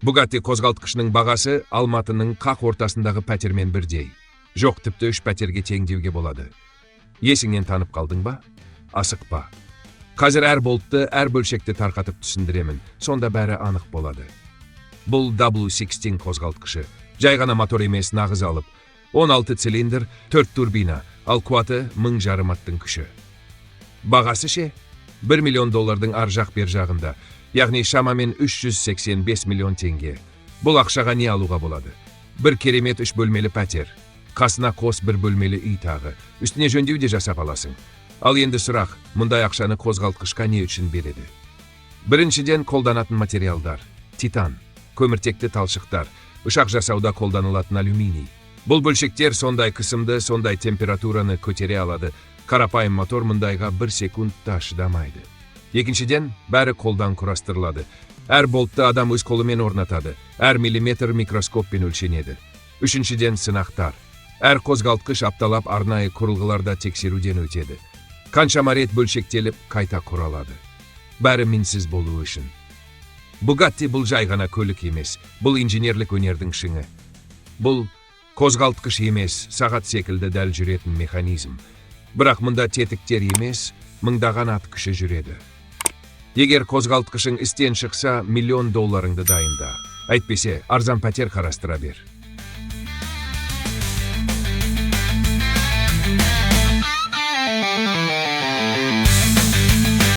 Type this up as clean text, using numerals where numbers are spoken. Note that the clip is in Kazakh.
Бугатти қозғалтқышының бағасы Алматының қақ ортасындағы пәтермен бірдей. Жоқ, тіпті үш пәтерге тең деуге болады. Есіңнен танып қалдың ба? Асықпа. Қазір әр болтты, әр бөлшекті тарқатып түсіндіремін. Сонда бәрі анық болады. Бұл W16 қозғалтқышы. Жай ғана мотор емес, нағыз алып. 16 цилиндр, 4 турбина, ал қуаты 1500 аттың күші. Бағасы ше? 1 миллион доллардың ар жақ бер жағында, яғни шамамен 385 миллион теңге. Бұл ақшаға не алуға болады? Бір керемет үш бөлмелі пәтер, қасына қос бір бөлмелі үй тағы, үстіне жөндеу де жасап аласың. Ал енді сұрақ: мұндай ақшаны қозғалтқышқа не үшін береді? Біріншіден, қолданатын материалдар: титан, көміртекті талшықтар, ұшақ жасауда қолданылатын алюминий. Бұл бөлшектер сондай қысымды, сондай температураны көтере алады, қарапайым мотор мұндайға бір секунд та шыдамайды. Екіншіден, бәрі қолдан құрастырылады. Әр болтты адам өз қолымен орнатады, әр миллиметр микроскоппен өлшенеді. Үшіншіден, сынақтар. Әр қозғалтқыш апталап арнайы құрылғыларда тексеруден өтеді. Қаншама рет бөлшектеліп, қайта құралады. Бәрі мінсіз болу үшін. Бугатти — бұл жай ғана көлік емес, бұл инженерлік өнердің шыңы. Бұл қозғалтқыш емес, сағат секілді дәл жүретін механизм. Бірақ мұнда тетіктер емес, мыңдаған ат күші жүреді. Егер қозғалтқышың істен шықса, миллион долларыңды дайында. Әйтпесе, арзан пәтер қарастыра бер.